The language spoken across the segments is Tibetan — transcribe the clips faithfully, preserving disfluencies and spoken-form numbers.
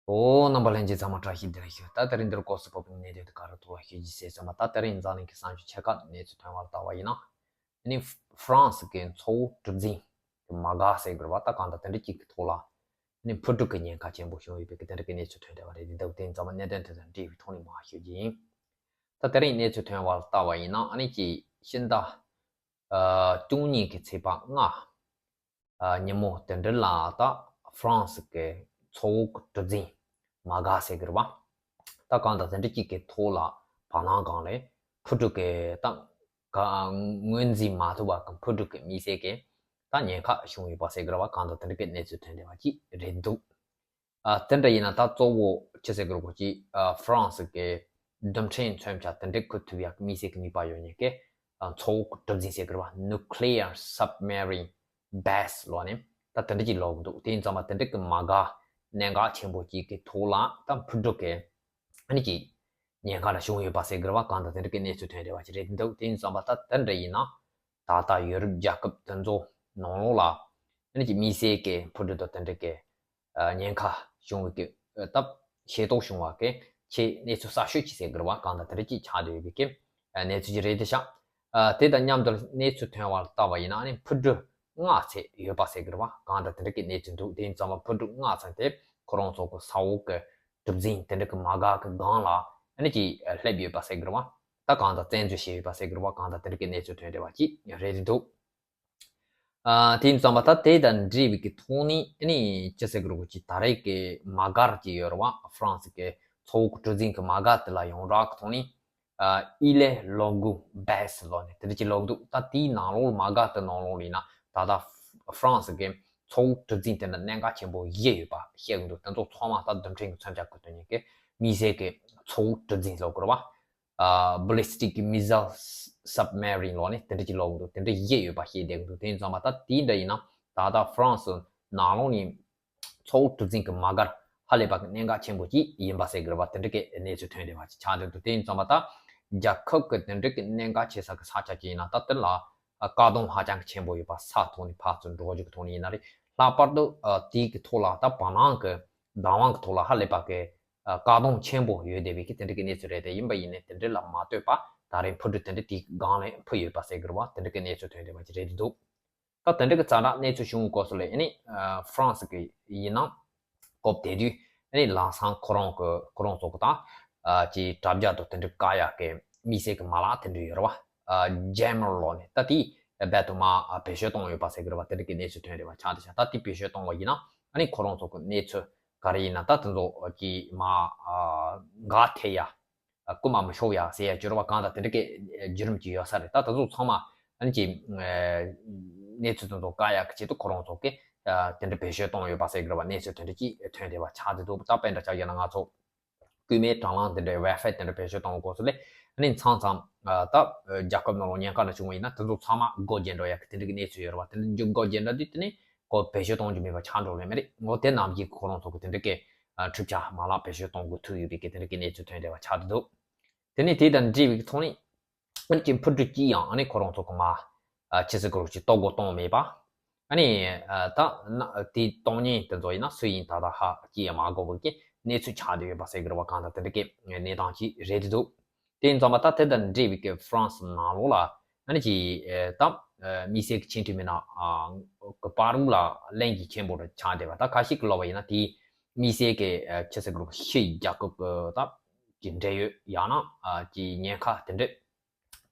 ཨོ། རྣམ་པ་ལྷན་རྒྱས་ཚང་མ་བཀྲ་ཤིས་བདེ་ལེགས་ཞུ། ད་དེ་རིང་འདིར་སྐོར་སུ་བབས་པའི་གནད་དོན་དེ་ག་རེ་ཐོག་ལ་ཤོད་རྒྱུ་ཟེར་ཙམ་པ། ད་དེ་རིང་འཛམ་གླིང་གི་གསར་འགྱུར་ཆེ་ཁག་གནས་ཚུལ་ཐོན་པར་ལྟ་བ་ཡིན་ན། ཨ་ནི་ཧྥ་རན་སི་གི་མཚོ་བོད་གྲུ་གཟིངས་ཀྱི་མ་དགའ་ཟེར་དགོས་རེད་པ། ད་གང་ལྟར་དེ་འདྲ་ཅིག་གི་ཐོག་ལ་ཨ་ནི་འཕུར་གྲུ་གི་ཉེན་ཁ་ཆེན་པོ་བྱུང་ཡོད་པའི་གི་དེ་འདྲ་གི་གནས་ཚུལ་ཐོན་བསྡད་པ་རེད། འདི་འདྲ་དེ་ཙམ་པ་གནད་དོན་དེ་དང་འབྲེལ་བའི་ཐོག་ནས་མར་ཤོད་རྒྱུ་ཡིན། ད་དེ་རིང་གནས་ཚུལ་ཐོན་པར་ལྟ་བ་ཡིན་ན། ཨ་ནི་ཅིག་ཕྱི་ཟླ་ཨ་བཅུ་གཉིས་ཀྱི་ཚེས་པ་ལྔ། ཨ་ཉིན་མོ་དེ་འདྲ་ལ་ད་ཧྥ་རན་སི་གི་མཚོ་བོད་གྲུ་གཟིངས་མ་དགའ་ཟེར་གི་རེད་པ། ད་གང་ལྟར་དེ་འདྲ་ཅིག་གི་ཐོག་ལ་བར་སྣང་སྒང་ལ་འཕུར་གྲུ་གི་ད་ག་ངོས་འཛིན་མ་ཐུབ་པ་གི་འཕུར་གྲུ་གི་མི་སེར་གི་ད་ཉེན་ཁ་བྱུང་ཡོད་པ་ཟེར་གི་རེད་པ། གང་ལྟར་དེ་འདྲ་གི་གནས་ཚུལ་ཐོན་བསྡད་པ་ཅིག་རེད་འདུག་ཨ་དེ་འདྲ་ཡིན་ན་ད་གཙོ་བོ་ཅི་ཟེར་དགོས་རེད་གོ་ཅི། ཨ་ཧྥ་རན་སི་གི་རྡུལ་ཕྲན་མཚོན་ཆ་དེ་འདྲ་འཁུར་ཐུབ་ཡག་མི་སེར་གི་ནུས་པ་ཡོད་མཁན་གི་ཨ་མཚོ་བོད་གྲུ་གཟིངས་ཟེར་གི་རེད་པ། Nuclear Submarine Base ལབ་ནས་ད་དེ་འདྲ་ཅིག་ལབ་གི་འདུག་དེ་ཡིན་ཙང་མ་དེ་འདྲ་གི་མ་དགའ་གནད་འགག་ཆེན་པོ་ཅིག་གི་ཐོག་ལ་ད་འཕུར་གྲུ་གི་ཨ་ནི་ཅིག་ཉེན་ཁ་ལ་བྱུང་ཡོད་པ་ཟེར་གི་རེད་པ། གང་ལྟར་དེ་འདྲ་གི་གནས་ཚུལ་ཐོན་བསྡད་པ་ཅིག་རེད་འདུག་དེ་ཡིན་ཙང་མ་ད་དེ་འདྲ་ཡིན་ན། ད་ལྟ་ཡོ་རོབ་རྒྱལ་ཁབ་དེ་ཚོ་ནང་ལོགས་ལ་ཨ་ནི་ཅིག་མི་སེར་གི་འཕུར་གྲུ་དང་དེ་འདྲ་གི་ཨ་ཉེན་ཁ་བྱུང་བའི་གི་ཨ་སྟབས་ཤེས་རྟོགས་བྱུང་བ་གི་ཆེས་གནས་ཚུལ་གསར་ཤོས་ཅིག་ཟེར་དགོས་རེད་པ། གང་ལྟར་དེ་འདྲ་ཅིག་ཆགས་བསྡད་ཡོད་པའི་གི་ཨ་གནས་ཚུལ་ཅིག་རེད་དེ་ཤག་ཨ་དེ་དང་མཉམ་དུ་གནས་ཚུལ་ཐོན་པར་ལྟ་བ་ཡིན་ན། ཨ་ནི་འཕུར་གྲུ་ལྔ་ཙམ་ཡོད་པ་ཟེར་དགོས་རེད་པ། གང་ལྟར་དེ་འདྲ་གི་གནས་ཚུལ་འདུག་དེ་ཡིན་ཙང་མ་འཕུར་གྲུ་ལྔ་ཙམ་དེ་ཁོ་རང་ཚོ་གི་ས་འོག་གི་གྲུ་གཟིངས་དེ་འདྲ་གི་མ་དགའ་གི་སྒང་ལ་ཨ་ནི་ཅིག་ཨ་སླེབས་ཡོད་པ་ཟེར་དགོས་རེད་པ། ད་གང་ལྟར་བཙན་འཛུལ་བྱས་ཡོད་པ་ཟེར་དགོས་རེད་པ། གང་ལྟར་དེ་འདྲ་གི་གནས་ཚུལ་ཐོན་བསྡད་པ་ཅིག་རེད་འདུག་ཨ་དེ་ཡིན་ཙང་མ་ད་དེ་དང་འབྲེལ་བའི་གི་ཐོག་ནས་ཨ་ནི་ཅི་ཟེར་དགོས་རེད་གོ་ཅི། ད་རེས་ཀྱི་མ་དགའ་ཅིག་ཡོད་རེད་པ། ཧྥ་རན་སི་གི་མཚོ་བོད་གྲུ་གཟིངས་གི་མ་དགའ་དེ་ལ་ཡོངས་གྲགས་ཀྱི་ཐོག་ནས་ཨ་Île Logo Base ལབ་ནས་དེ་འདྲ་ཅིག་ལབ་འདུག་ད་དེའི་ནང་ལོགས་མ་དགའ་དེ་ནང་ལོགས་ལ་ཡིན་ན་ད་ལྟ་ཧྥ་རན་སི་གི་མཚོ་བོད་གྲུ་གཟིངས་དེ་འདྲ་གནད་འགག་ཆེན་པོ་བཞི་ཡོད་པ་བཤད་གི་འདུག་དེ་ཚོ་ཚང་མ་ད་རྡུལ་ཕྲན་གྱི་མཚོན་ཆ་ཁུར་དོན་ཡིན་གི་མི་སེར་གི་མཚོ་བོད་གྲུ་གཟིངས་ལབ་དགོས་རེད་པ། ཨ་Ballistic Missile Submarine ལབ་ནས་དེ་འདྲ་ཅིག་ལབ་འདུག་དེ་འདྲ་བཞི་ཡོད་པ་བཤད་བསྡད་འདུག་དེ་ཡིན་ཙང་མ་ད་དེ་འདྲ་ཡིན་ན་ད་ལྟ་ཧྥ་རན་སི་ནང་ལོགས་ནས་མཚོ་བོད་གྲུ་གཟིངས་ཀྱི་མ་དགར་ཧ་ལས་པ་གི་གནད་འགག་ཆེན་པོ་ཅིག་ཡིན་པ་ཟེར་དགོས་རེད་པ། དེ་འདྲ་གི་གནས་ཚུལ་ཐོན་བསྡད་པ་ཅིག་ཆགས་བསྡད་འདུག་དེ་ཡིན་ཙང་མ་ད་རྒྱལ་ཁབ་ཀྱི་དེ་འདྲ་གི་གནད་འགག་ཆེ་ས་གི་ས་ཆ་ཅིག་ཡིན་ན་ད་དེ་ལ་བཀག་སྡོམ་ཧ་ཅང་གི་ཆེན་པོ་ཡོད་པ། ས་ཐོག་ནས་ཕར་ཚུར་འགྲོ་རྒྱུ་གི་ཐོག་ནས་ཡིན་ན་རེད། ལྷག་པར་དུ་ཨ་དེའི་གི་ཐོག་ལ་ད་བར་སྣང་གི་བདག་དབང་གི་ཐོག་ལ་ཧ་ལས་པ་གི་ཨ་བཀག་སྡོམ་ཆེན་པོ་ཡོད་བསྡད་པའི་གི་དེ་འདྲ་གི་གནས་ཚུལ་རེད། དེ་ཡིན་པ་ཡིན་ནའི་དེ་འདྲ་ལ་མ་ལྟོས་པ་ད་རེས་འཕུར་གྲུ་དེ་འདྲ་དེའི་སྒང་ལ་འཕུར་ཡོད་པ་ཟེར་གི་རེད་པ། དེ་འདྲ་གི་གནས་ཚུལ་ཐོན་བསྡད་པ་ཅིག་རེད་འདུག་ད་དེ་འདྲ་གི་ཛ་དྲག་གནས་ཚུལ་བྱུང་བའི་སྐབས་སུ་ལ་ཨ་ནི་ཨ་ཧྥ་རན་སི་གི་ཡིན་ན་སྐབས་དེ་དུས་ཨ་ནི་ལམ་སང་ཁོ་རང་གི་ཁོ་རང་ཚོ་གི་ད་ཨ་ཅིག་དྲ་རྒྱ་དང་དེ་འདྲ་བཀག་ཡག་གི་དམིགས་བསལ་གི་མ་ལག་དེ་འདྲ་ཡོད་རེད་པ། ཨ་ཇེམ་མར་ལབ་ནས་ད་དེ་རྦད་དེ་མར་ཨ་བེད་སྤྱོད་བཏང་ཡོད་པ་ཟེར་གི་རེད་པ། དེ་འདྲ་གི་གནས་ཚུལ་ཐོན་རེད་པ། ཆགས་དེ་ཆགས་ད་དེ་བེད་སྤྱོད་བཏང་བ་ཡིན་ན་ཨ་ནི་ཁོ་རང་ཚོ་གི་གནས་ཚུལ་ག་རེ་ཡིན་ན་ད་དེ་ཚོ་གི་མར་ཨ་འགག་ཐེབས་ཡ། ཨ་རྐུ་མ་མི་ཤོར་ཡ་ཟེར་ཡ་བྱུ་རུ་བ་གང་དང་དེ་འདྲ་གི་བརྒྱུད་རིམ་ཅིག་ཡོད་ས་རེད། ད་དེ་ཚོ་ཚང་མ་ཨ་ནི་ཅིག་གནས་ཚུལ་དེ་ཚོ་བཀག་ཡག་གི་ཆེད་དུ་ཁོ་རང་ཚོ་གི་ཨ་དེ་འདྲ་བེད་སྤྱོད་བཏང་ཡོད་པ་ཟེར་གི་རེད་པ། གནས་ཚུལ་དེ་འདྲ་ཅིག་ཐོན་བསྡད་པ་ཆགས་བསྡད་འདུག་ད་དཔེ་འདྲ་ཆགས་ཡོད་ན་ང་ཚོ་རྐུན་མའི་དྲ་ལམ་དེ་འདྲའི་ཝའི་ཕའི་དེ་འདྲ་བེད་སྤྱོད་གཏོང་དགོས་སོ་ལེ། ཨ་ནི་མཚམས་མཚམས་ཨ་ད་རྒྱལ་ཁབ་ནང་ལ་ཉེན་ཁ་འདྲ་བྱུང་བ་ཡིན་ན་དེ་ཚོ་ཚང་མ་སྒོ་འབྱེད་འགྲོ་ཡག་གི་དེ་འདྲ་གི་གནས་ཚུལ་ཡོད་རེད་པ། དེ་འདྲ་རྒྱུ་སྒོ་འབྱེད་འགྲོ་དུས་དེ་ནས་ཁོ་བེད་སྤྱོད་གཏོང་རྒྱུ་མེད་པ་ཆགས་འགྲོ་ལེ་མ་རེད། འོ་དེ་ནམ་རྒྱུན་ཁོ་རང་ཚོ་གི་དེ་འདྲ་གི་ཨ་འཕྲུལ་ཆས་མ་ལག་བེད་སྤྱོད་གཏོང་དགོས་ཐུག་ཡོད་པའི་གི་དེ་འདྲ་གི་གནས་ཚུལ་ཐོན་བསྡད་པ་ཆགས་བསྡད་འདུག་དེ་ནས་དེ་དང་འབྲེལ་བའི་ཐོག་ནས། ཨ་ནི་ཅིག་འཕུར་གྲུ་གཅིག་ཡང་ཨ་ནི་ཁོ་རང་ཚོ་གི་མར་ཨ་ཕྱི་སྲིད་གི་རོགས་ཀྱིས་གཏོར་རྒོལ་གཏོང་མེད་པ། ཨ་ནི་ཨ་ད་ན་དེ་གཏོང་མཁན་དེ་ཚོ་ཡིན་ན་སུ་ཡིན་ད་ལྟ་ཧ་ཅི་ཡང་མ་གོ་བའི་གི་གནས་ཚུལ་ཆགས་བསྡད་ཡོད་པ་ཟེར་གི་རེད་པ། གང་ལྟར་དེ་འདྲ་གི་གནས་སྟངས་ཅིག་རེད་འདུག་དེ་ཡིན་ཙང་མ་ད་དེ་དང་འབྲེལ་བའི་གི་ཧྥ་རན་སི་ནང་ལོགས་ལ་ཨ་ནི་ཅིག་ཨ་ད་ཨ་དམིགས་བསལ་གྱི་ཆེས་མཐོའི་མི་སྣ་ཨ་གི་བར་ལ་གླེང་གཞི་ཆེན་པོ་རུ་ཆགས་བསྡད་པ། ད་ཁ་ཤས་ཀྱིས་ལབ་པ་ཡིན་ན་དེ་དམིགས་བསལ་གྱི་ཨ་ཆི་ཟེར་གི་རེད་ཕྱི་རྒྱལ་ཁབ་གི་ད་ཀྱི་འབྲེལ་ཡོད་ཡང་ན་ཨ་ཀྱི་ཉེན་ཁ་དེ་འདྲ་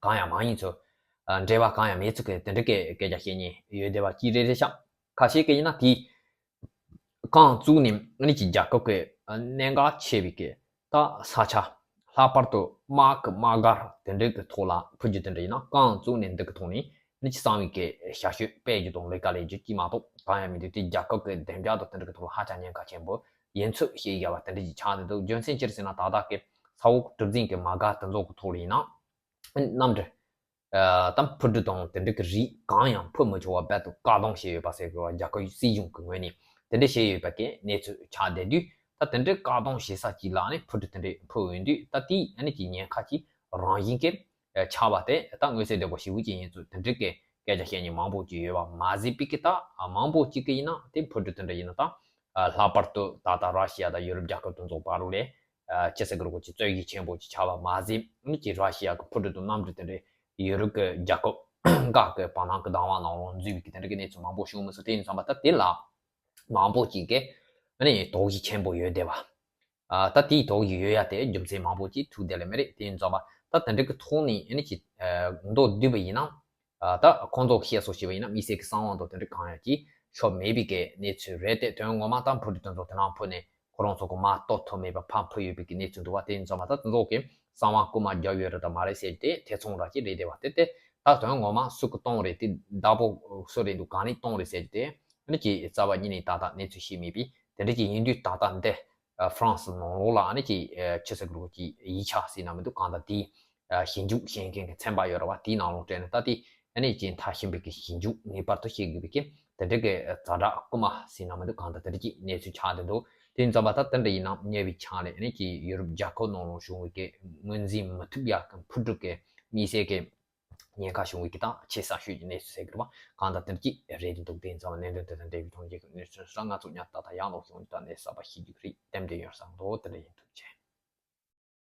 གང་ཡང་མ་ཡིན་ཚུལ། ཨ་འབྲེལ་བ་གང་ཡང་མེད་ཚུལ་གྱི་དེ་འདྲ་སྐད་སྐད་ཆ་བཤད་མཁན་ཡོད་བསྡད་པ་ཅིག་རེད་རེད་ཤག་ཁ་ཤས་ཀྱིས་ཡིན་ན་དེ་རྐང་བཙུགས་ནས་ཨ་ནི་ཀྱི་རྒྱལ་ཁབ་ཀྱི་ཨ་གནད་འགག་ཆེ་བའི་གི་ད་ས་ཆ། ལྷག་པར་དུ་དམག་གི་དམག་སྒར་དེ་འདྲ་གི་ཐོག་ལ་འཕུར་རྒྱུ་དེ་འདྲ་ཡིན་ན་རྐང་བཙུགས་ནས་འདི་གི་ཐོག་ནས་ཨ་ནི་ཀྱི་གསང་བའི་གི་ཞབས་ཞུ་སྤེལ་རྒྱུ་དང་ལས་ཀ་ལས་རྒྱུ་ཅིག་མ་གཏོགས་གང་ཡང་མི་འདུག་དེ་རྒྱལ་ཁབ་ཀྱི་བདེ་འཇགས་དང་དེ་འདྲ་གི་ཐོག་ལ་ཧ་ཅང་ཉེན་ཁ་ཆེན་པོ་ཡིན་ཚུལ་བཤད་ཡ་བ་དེ་འདྲ་ཅིག་ཆགས་བསྡད་འདུག་རྒྱུ་མཚན་ཅི་རེད་ཟེར་ན་ད་ལྟ་གི་ས་འོག་གྲུ་གཟིངས་ཀྱི་མ་དགའ་དེ་ཚོ་གི་ཐོག་ལ་ཡིན་ན་གནམ་གྲུ། ཨ་ད་འཕུར་གྲུ་དང་དེ་འདྲ་གི་རིགས་གང་ཡང་འཕུར་མི་ཆོག་པ་རྦད་དེ་བཀག་སྡོམ་བྱས་ཡོད་པ་ཟེར་དགོས་པ། རྒྱལ་ཁབ་སྲིད་གཞུང་གི་ངོས་ནས་དེ་འདྲ་བྱས་ཡོད་པ་གི་གནས་ཚུལ་ཆགས་བསྡད་དུས་ད་དེ་འདྲའི་བཀག་སྡོམ་བྱེད་ས་ཅིག་ལ་ནི་འཕུར་གྲུ་དེ་འདྲ་འཕུར་ཡོང་དུས་ད་དེའི་ཨ་ནི་ཀྱི་ཉེན་ཁ་ཅིག་རང་བཞིན་གྱིས་ཨ་ཆགས་པ་དེ་ད་མངོན་གསལ་དོད་པོ་ཞེ་པོ་ཅིག་ཡིན་ཚུལ་དེ་འདྲ་གི་སྐད་ཆ་བཤད་མཁན་མང་པོ་ཅིག་ཡོད་པ་མ་ཟད་པའི་གི་ད་མང་པོ་ཅིག་གི་ཡིན་ན་དེ་འཕུར་གྲུ་དེ་འདྲ་ཡིན་ན་ད་ ལྷག་པར་དུ་ད་ལྟ་ར་ཤི་ཡ་དང་ཡུ་རོབ་རྒྱལ་ཁབ་དེ་ཚོ་བར་ལ་ཅི་ཟེར་གི་རེད་གོ་ཅིག་རྩོད་གཞི་ཆེན་པོ་ཅིག་ཆགས་པ་མ་ཟད་ནི་ཅིག་ར་ཤི་ཡ་གི་འཕུར་གྲུ་དང་གནམ་གྲུ་དེ་འདྲའི་ཡུ་རོབ་ཀྱི་རྒྱལ་ཁབ་འགའ་གི་བར་སྣང་གི་བདེ་བ་ནང་ལོགས་འཛུལ་བའི་གི་དེ་འདྲ་གི་གནས་ཚུལ་མང་པོ་བྱུང་མི་སོང་། དེ་ཡིན་ཙང་མ་ད་དེ་ལ་མང་པོ་ཅིག་གིས་ཨ་ནི་དོགས་གཞི་ཆེན་པོ་ཡོད་བསྡད་པ། ད་དེའི་དོགས་གཞི་ཡོད་ཡ་དེ་རྒྱུ་མཚན་མང་པོ་ཅིག་ཐུག་བསྡད་ལེ་མི་རེད། དེ་ཡིན་ཙང་མ་ད་དེ་འདྲ་གི་ཐོག་ནས་ཨ་ནི་ཅིག་མདོར་བསྡུས་པ་ཡིན་ན། ད་ཁོང་ཚོ་བཤད་སྲོལ་བྱས་པ་ཡིན་ན་དམིགས་བསལ་གྱི་གསང་བ་དང་དེ་འདྲ་གང་ཡང་ཅིག་ཤོར་མེད་པའི་གི་གནས་ཚུལ་རེད་དེ། དོན་ངོ་མ་ད་འཕུར་གྲུ་དེ་ཚོ་དེ་ནང་འཕུར་ནས་ཁོ་རང་ཚོ་གི་མར་གཏོར་ཐུབ་མེད་པ་ཕར་འཕུར་ཡོད་པའི་གི་གནས་ཚུལ་འདུག་བ། དེ་ཡིན་ཙང་མ་ད་དེ་ཚོ་གི་གསང་བ་རྐུ་མ་རྒྱག་ཡོད་རེད་དང་མ་རེད་ཟེར་ཏེ་ཐེ་ཚོམ་ར་ཅིག་རེད་བསྡད་པ་དེ། དེ་ད་དོན་ངོ་མ་སུ་གི་གཏོང་རེད་དེ་བདག་པོ་སུ་རེད་འདུག་གང་ནས་གཏོང་རེད་ཟེར་ཏེ་ཨ་ནི་ཅིག་རྩ་བ་ཉིད་ནས་ད་ལྟ་གནས་ཚུལ་ཤེས་མེད་པས། དེ་འདྲ་ཅིག་ཡིན་དུས་ད་ལྟ་འདི་ཧྥ་རན་སི་ནང་ལོགས་ལ་ཨ་ནི་ཅིག་ཆི་ཟེར་གི་རེད་གོ་ཅིག་ཡིག་ཆ་ཟེར་ན་མི་འདུག་གང་ལྟར་དེའི་ཞིབ་འཇུག་བྱེད་མཁན་གྱི་ཚན་པ་ཡོད་རེད་བ། དེའི་ནང་ལོགས་སྤྲད་ནས་ད་དེ་ཨ་ནི་ཅིག་མཐར་ཕྱིན་པའི་གི་ཞིབ་འཇུག་ངེས་པར་དུ་བྱེད་དགོས་པའི་གི་དེ་འདྲ་གི་ཛ་དྲག་རྐུ་མ་ཟེར་ན་མི་འདུག་གང་ལྟར་དེ་འདྲ་ཅིག་གནས་ཚུལ་ཆགས་བསྡད་འདུག་དེ་ཡིན་ཙང་མ་ད་དེ་འདྲ་ཡིན་ན་ཉེ་བའི་ཆར་ལ་ཨ་ནི་ཅིག་ཡུ་རོབ་རྒྱལ་ཁབ་ནང་ལོགས་བྱུང་བའི་གི་ངོས་འཛིན་མི་ཐུབ་ཡག་གི་འཕུར་གྲུ་གི་དམིགས་བསལ་གི་ཉེན་ཁ་བྱུང་བའི་གི་དང་ཆེས་གསར་ཤོས་ཀྱི་གནས་ཚུལ་ཟེར་གི་རེད་བ། གང་ལྟར་དེ་འདྲ་ཅིག་རེད་འདུག་དེ་ཡིན་ཙང་མ་གནད་དོན་དེ་དང་འབྲེལ་བའི་ཐོག་རྒྱལ་ཁབ་གནས་ཚུལ་སོགས་ང་ཚོ་ཉར་ད་ལྟ་ཡང་ལོག་བྱུང་ད་ནས་གསར་པ་ཤེས་རྒྱུ་རེད། དེ་འདྲ་ཡོད་བསམ་འདུག་དེ་འདྲ་ཡིན། ཐུགས་རྗེ་ཆེ།